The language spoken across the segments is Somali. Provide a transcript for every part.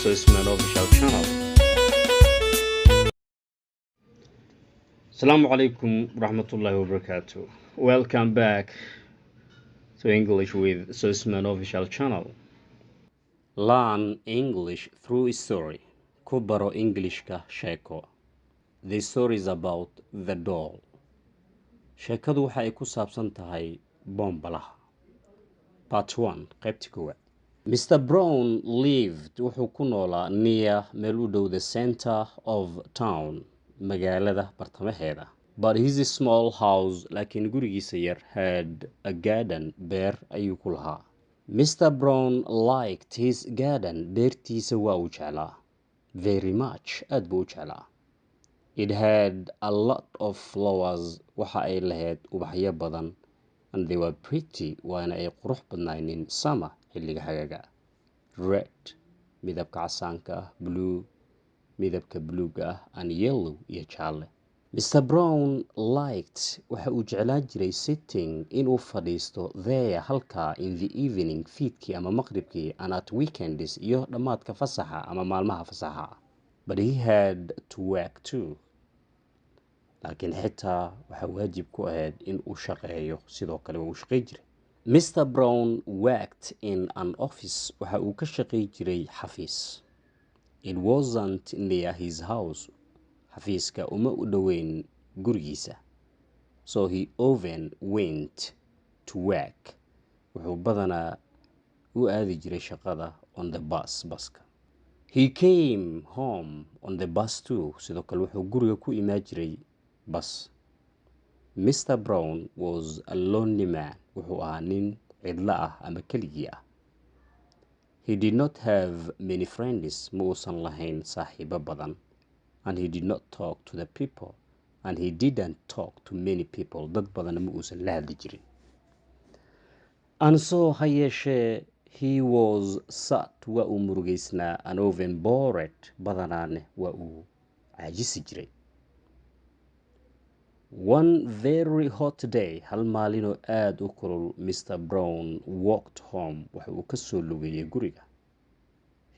Sosman Official Channel. Assalamu alaikum warahmatullahi wabarakatuh. Welcome back to English with Sosman Official Channel. Learn English through story. Ku baro Englishka sheeko. The story is about the doll. Sheekadu waxa ay ku saabsan tahay boombalaha. Part 1, qaybta koowaad. Mr. Brown lived, wuxuu ku noolaa, near, meel u dhow, the center of town, magaalada bartamaheeda. But his small house, laakiin gurigiisa yar, had a garden, beer ayuu ku lahaa. Mr. Brown liked his garden, beertiisa waa uu jeclaa, very much, aad buu u jeclaa. It had a lot of flowers, waxa ay lahayd ubaxyo badan, and they were pretty, waana ay qurux badnaayeen, in summer, xilliga xagaaga. Red, midabka casaanka ah, blue, midabka buluuga ah, and yellow, iyo jaalle. Mr. Brown liked, waxa uu jeclaan jiray, sitting, inuu fadhiisto, there, halkaa, in the evening, fiidkii ama maqribkii, and at weekends, iyo dhammaadka fasaxa ama maalmaha fasaxa. But he had to work too, laakiin xitaa waxaa waajib ku ahayd in uu shaqeeyo sidoo kale, waa uu shaqey jiray. Mr. Brown worked in an office, waxa uu ka shaqey jiray xafiis. It wasn't near his house, xafiiska uma u dhoweyn gurigiisa, so he often went to work, wuxuu badanaa u aadi jiray shaqada, on the bus, baska. He came home on the bus too, sidoo kale wuxuu guriga ku imaan jiray bas. Mr. Brown was a lonely man, wuxuu ahaa nin cidlo ah ama keligii ah. He did not have many friends, ma uusan lahayn saaxiibo badan, and he did not talk to the people, and he didn't talk to many people, dad badanna ma uusan la hadli jirin. And so, ha yeeshee, he was sad, waa uu murugeysnaa, and often bored, badanaane waa uu caajisi jiray. One very hot day, hal maalinoo aada u kulul, Mr. Brown walked home, waxa uu ka soo lugeeyay guriga.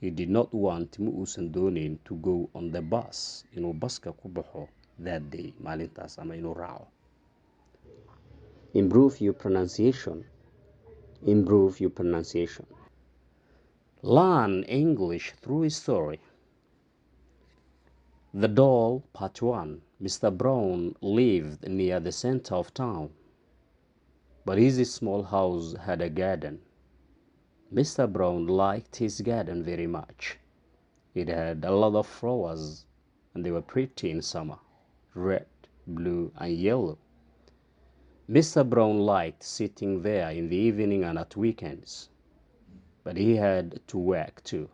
He did not want, ma uusan doonayn, to go on the bus, inuu baska ku baxo, that day, maalintaas, ama inuu raaco. Improve your pronunciation. Improve your pronunciation. Learn English through a story. The Doll, Part 1. Mr. Brown lived near the center of town, but his small house had a garden. Mr. Brown liked his garden very much. It had a lot of flowers, and they were pretty in summer: red, blue, and yellow. Mr. Brown liked sitting there in the evening and at weekends, but he had to work too.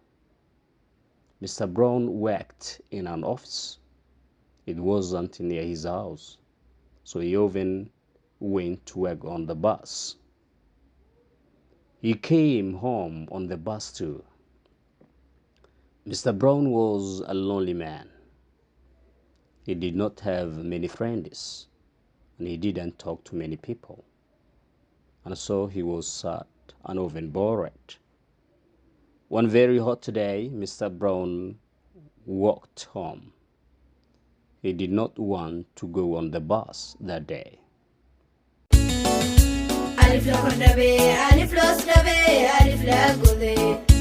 Mr. Brown worked in an office. It wasn't near his house, so he often went to work on the bus. He came home on the bus too. Mr. Brown was a lonely man. He did not have many friends, and he didn't talk to many people. And so he was sad and often bored. One very hot day, Mr. Brown walked home. He did not want to go on the bus that day. Alif la kordhabay, alif loos dhabay, alif la goday.